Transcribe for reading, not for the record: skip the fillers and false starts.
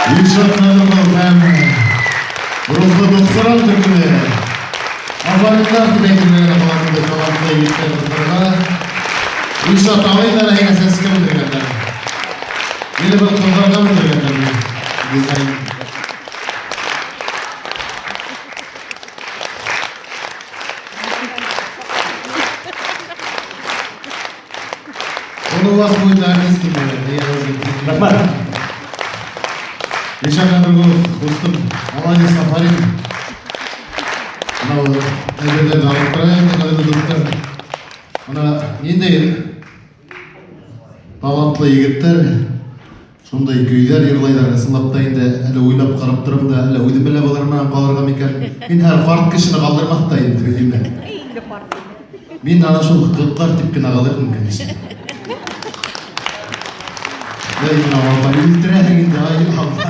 Илшат Нәбеков һәм Рухлы Туксыран төркеме. Афариннар дип әйтергә генә кала мондай талантлы егетләр, кызларга. Илшат абый да әйнә сәскә белдергәннәр. Или бер кызларга белдергәннәр дизайн. Он у вас будет артистом, наверное, я уже Рәхмәт. Илшат Әміргулов, дустым, молодец, афарин. Мынау әйберлерді алып тұрайын, қадірлі достар. Мына нендей талантлы егеттер, шундай көйләр йырлайлар, ысынлап та инде әле уйлап карап торам да, әллә үзем белән алар менән калырга микән? Мин һәр карт кешене калдырмас та инде, белмим. Мин аны шул кызлар дип кенә калырмын, конечно. Әй, менә апа, үлтерәһең инде, ай, апа.